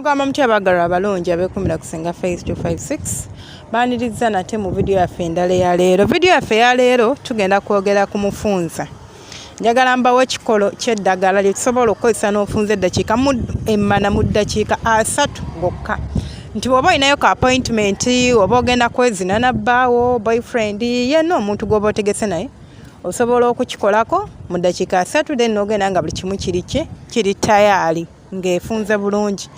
Mugamba mutya abaagalwa abalungi abeekumira ku Senga Face 256? Baaniriza nate mu vidiyo yaffe endala eya leero. Vidiyo yaffe eya leero tugenda kwogera ku mufunza. Njagala mbawo ekikolo ky'eddagala lye tusobola okukozesa n'ofunza eddakiika emmana mu ddakiika 30 gokka, nti bw'oba olinayo ka appointment oba ogenda kwezina na bbaawo, boyfriend, yenna omuntu gw'oba otegese naye, osobola okukikolako mu ddakiika 30, then n'ogenda nga buli kimu kiri ki kiri tayaali, ng'efunze bulungi.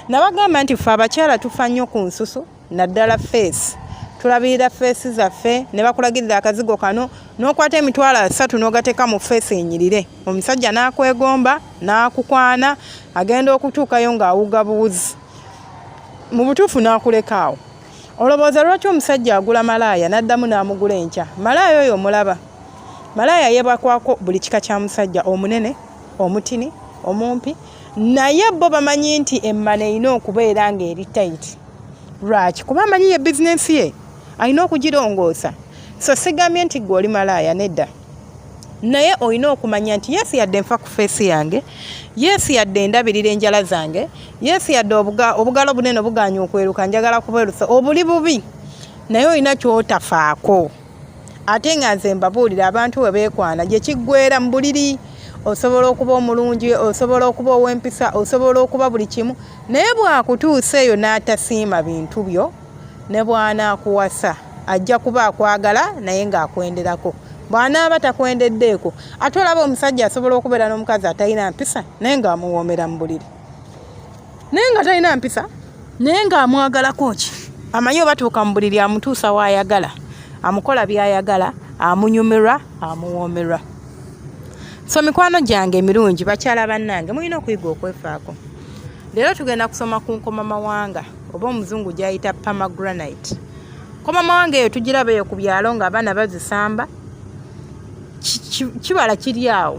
Nabagamba nti ffe abakyala tufa nnyo ku nsusu, naddala face. Tulabirira face zaffe ne bakulagirira akazigo kano n'okwata 300,000 n'ogateeka mu face enyirire, omusajja n'akwegomba n'akukwana, agenda okutuukayo ng'awuga buwuzi mu butuufu n'akuleka awo. Olowooza lwaki omusajja agula malaaya n'addamu n'amugula enkya? Malaaya oyo omulaba, malaaya yeebakwako buli kika kya musajja, omunene, omutini, omumpi, naye bo bamanyi nti emmana erina okubeera ng'eri tight. Lwaki? Kuba amanyi ye bizinensi ye alina okugirongoosa. So sigambye nti gwe oli malaaya, nedda, naye olina okumanya nti yes, yadde nfa ku face yange, yes, yadde ndabirira enjala zange, yes, yadde obugalo bunene buganya okweruka, njagala kubeerusa obuli bubi, naye olina kyotafaako. Ate nga nze mbabuulira, abantu bwe beekwana gye kiggwera mu buliri. Osobola okuba omulungi, osobola okuba ow'empisa, osobola okuba buli kimu, naye bw'akutuusa eyo n'atasiima bintu byo, ne bw'anaakuwasa ajja kuba akwagala naye ng'akwenderako. Bw'anaaba takwendeddeeko, ate olaba omusajja asobola okubeera n'omukazi atalina mpisa naye ng'amuwoomera mu buliri, naye nga talina mpisa, naye ng'amwagalako ki? Amanyi oba tuuka mu buliri amutuusa w'ayagala, amukola by'ayagala, amunyumirwa, amuwoomerwa. So mikwano gyange emirungi, bakyala bannange, mulina okuyiga okwefaako. Leero tugenda kusoma ku nkomamawanga, oba omuzungu gy'ayita pomegranate. Nkomamawanga eyo tugiraba eyo ku byalo ng'abaana bazisamba. Kibala kiri awo,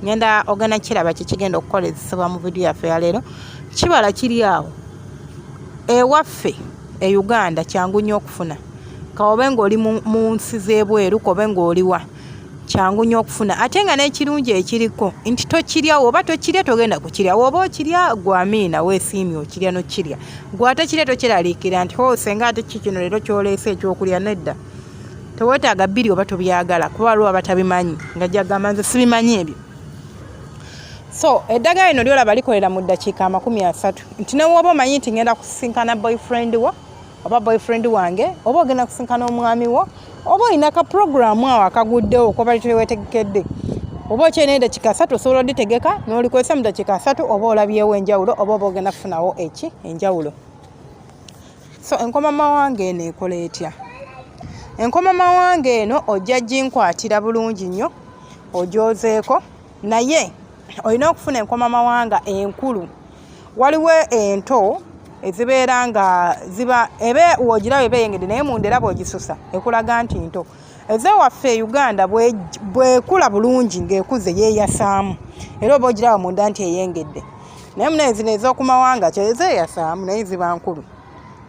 ngenda ogenda kiraba kyekigenda okukolezesebwa mu vidiyo yaffe ya leero. Kibala kiri awo ewaffe e Uganda, kyangu nnyo okufuna. Kaobe ng'oli mu nsi z'ebweru, kobe ng'oliwa, kyangu nnyo okufuna. Ate nga n'ekirungi ekiriko nti tokirya, oba tokirya togenda kukirya, oba okirya gwamiina weesiimye okirya nokirya. Gwe atakirya tokiraliikira nti ho senga ate ki kino leero kyoleese ekyokulya. Nedda, teweetaaga bbiri oba tobyagala, kuba waliwo abatabimanyi nga jagamba nze sibimanyi ebyo. So eddagala lino lyolaba likolera mu ddakiika 30, nti newoba omanyi nti ngenda kusisinkana boyfriend wo oba boyfriend wange, oba ogenda kusinkana omwami wo, oba olina ka puroguramu awo akaguddewo koba tewetegekedde, oba okyalina eddakiika 30, osobola oditegeka n'olikozesa mu ddakiika 30, oba olabyewo enjawulo oba ogenda kufunawo eki enjawulo. So enkomamawanga eno ekola etya? Enkomamawanga eno ojja ginkwatira bulungi nnyo, ogyozeeko, naye olina okufuna enkomamawanga enkulu. Waliwo ento ezibeera nga ziba ebe wogiraba eba eyengedde, naye munda era bw'ogisusa ekulaga nti nto. Ezewaffe e Uganda bwekula bulungi ng'ekuze yeeyasaamu, era oba ogiraba munda nti eyengedde, naye munaye zino ez'okumawanga kyezeeyasaamu naye ziba nkulu.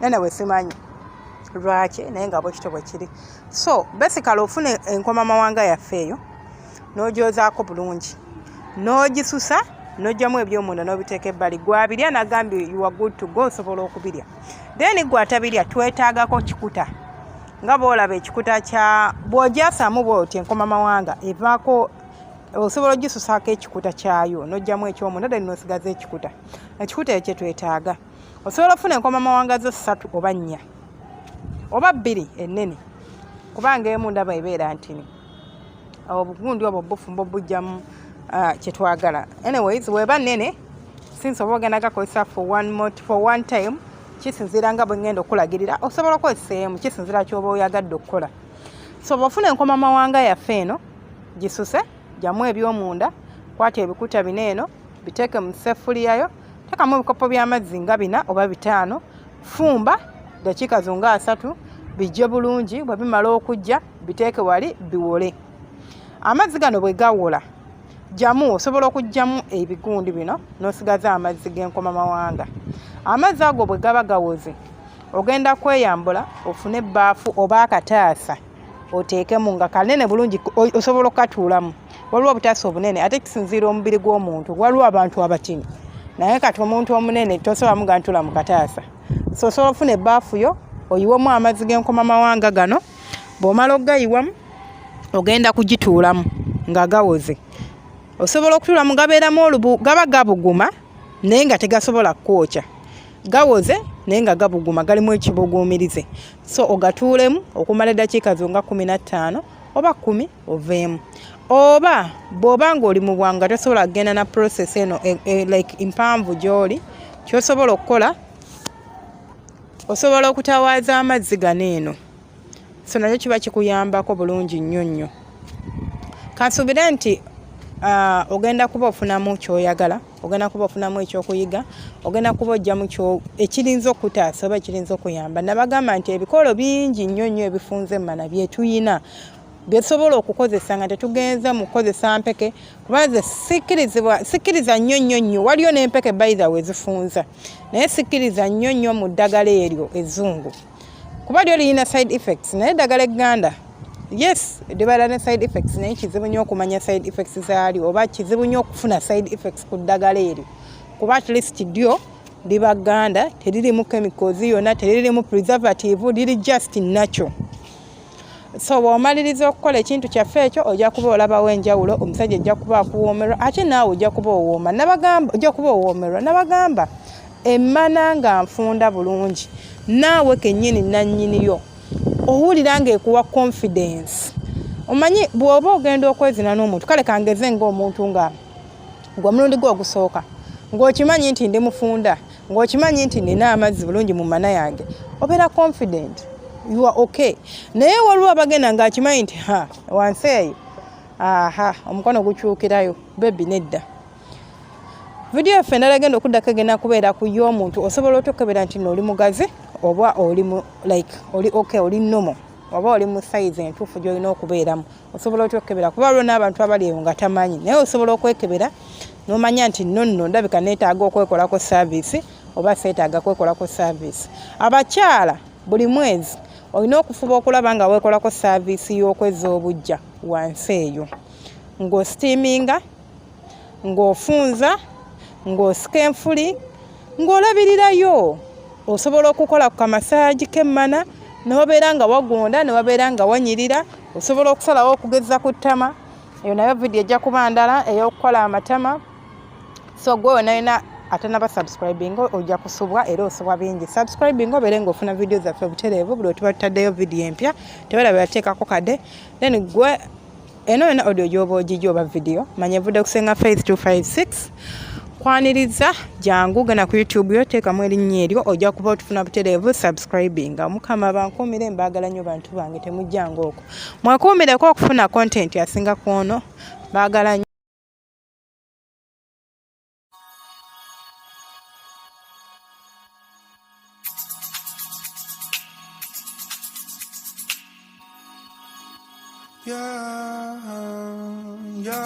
Naye simanyi lwaki, naye nga bwekityo bwe kiri. So basically ofuna enkomamawanga yaffe eyo n'ogyozaako bulungi, n'ogisusa, n'oggyamu ebyomunda n'obiteeka ebbali. Gwabirya nagambye you are good to go, osobola okubirya. Then gwe atabirya, twetaagako kikuta nga bw'olaba ekikuta kya bw'ogyasaamu bw'oti enkomamawanga evaako, osobola ogisusaako ekikuta kyayo n'oggyamu ekyomunda, then n'osigaza ekikuta. Ekikuta ekyo kyetwetaaga. Osobola okufuna enkomamawanga zo ssatu oba nnya oba bbiri ennene, kubanga emu ndaba ebeera ntini. Obugundi obwo bufumbo bujjamu kyetwagala. Anyways, weba nnene, since oba ogenda gakozesa for one time, kisinziira nga bwe ngenda okulagirira, osobola okukozesa emu, kisinziira kyoba oyagadde okukola. So bw'ofuna enkomamawanga yaffe eno, gisuse, gyamu ebyomunda, kwata ebikuta bino eno, biteeke mu seffuliyayo, teekamu ebikopo by'amazzi nga 4 oba 5, fumba dakiika zo nga 30, bijje bulungi. Bwe bimala okujja, biteeke wali biwole. Amazzi gano bwe gawola, gyamu, osobola okuggyamu ebigundi bino n'osigaza amazzi g'enkomamawanga. Amazzi ago bwe gaba gawoze, ogenda kweyambula ofune ebbaafu oba akataasa oteekemu nga kanene bulungi, osobola okukatuulamu. Waliwo obutaasa obunene, ate kisinziira omubiri gw'omuntu. Waliwo abantu abatini Naye kati omuntu omunene tosobola muga ntula mu kataasa. So osobola okufuna ebbaafu yo oyiwemu amazzi g'enkomamawanga gano, bw'omala okugayiwamu ogenda kugituulamu nga gawoze. Osobola okutuulamu gabeeramu olubu, gaba gabuguma naye nga tegasobola kukwokya. Gawoze naye nga gabuguma, galimu ekibuguumirize. So ogatuulemu okumala eddakiika zo nga 15 oba 10 oveemu. Oba bw'oba ng'oli mu bwangu nga tosobola kugenda na process eno like mpanvu gy'oli, ky'osobola okukola osobola okutawaaza amazzi gano eno. So nakyo kiba kikuyambako bulungi nnyo nnyo. Kansuubire nti ogenda kuba ofunamu ky'oyagala, ogenda kuba ofunamu ekyokuyiga, ogenda kuba ojjamu ekirinza okukutaasa oba ekirinza okuyamba. Nabagamba nti ebikolo bingi nnyo nnyo ebifunze emmana bye tuyina bye tusobola okukozesa nga tetugenze mu kukozesa mpeke, kuba nze sikkiriza nnyo nnyo nnyo. Waliyo n'empeke by the way ezifunza, naye sikkiriza nnyo nnyo mu ddagala eryo ezzungu, kuba lyo lirina side effects. Naye eddagala egganda, yes, libeera ne side effects, naye kizibu nnyo okumanya side effects zaalyo, oba kizibu nnyo okufuna side effects ku ddagala eryo, kuba at least lyo liba gganda, teririmu chemicals yonna, teririmu preservative, liri just natural. So bw'omaliriza okukola ekintu kyaffe ekyo, ojja kuba olabawo enjawulo. Omusajja ajja kuba akuwoomerwa, ate naawe ojja kuba owooma. Nabagamba ojja kuba owoomerwa. Nabagamba emmana nga nfunda bulungi, naawe kennyini nannyiniyo owulira ng'ekuwa confidence. Omanyi bw'oba ogenda okwezina n'omuntu, kale kangeze ng'omuntu nga gwe omulundi gwe ogusooka, ng'okimanyi nti ndi mufunda, ng'okimanyi nti nina amazzi bulungi mu mana yange, obeera confident, you are okay. Naye waliwo abagenda ng'akimanyi nti ha, wansi eyo, aha, omukono gukyukirayo baby, nedda. Vidiyo yaffe endala egenda okuddako egenda kubeera ku y'omuntu osobola otokebera nti no oli mugazi oba oli mu like oli okay, oli normal, oba oli mu size entuufu gy'olina okubeeramu. Osobola otya okukebera? Kuba waliwo n'abantu abali eyo nga tamanyi, naye osobola okwekebera n'omanya nti nno nno ndabika neetaaga okwekolako service oba seetaaga kwekolako service. Abakyala, buli mwezi olina okufuba okulaba nga weekolako service y'okwezza obujja wansi eyo, ng'ositiiminga, ng'ofunza, ng'osika enfuli, ng'olabirirayo. Osobola okukola ku kamasaagi k'emmana ne wabeera nga wagonda, ne wabeera nga wanyirira. Osobola okusalawo okugeza ku ttama, eyo nayo vidiyo ejja kuba ndala ey'okukola amatama. So gwe wena yena atanaba subscribing, ojja kusubwa era osubwa bingi. Subscribing obeere ng'ofuna vidiyo zaffe butereevu buli wetuba tutaddeyo vidiyo empya. Tewerabira teekako kade. Then gwe eno yona audio gyoba ogijja oba vidiyo, manya evudde kusenga Faith 256. Kwaniriza, jangu genda ku YouTube yo, teekamu erinnya eryo, ojja kuba otufuna butereevu. Subscribing. Omukama bankuumire, mbaagala nnyo bantu bange, temujjanga okwo, mwekuumireko okufuna content asinga ku ono. Baagala nnyo. Yeah.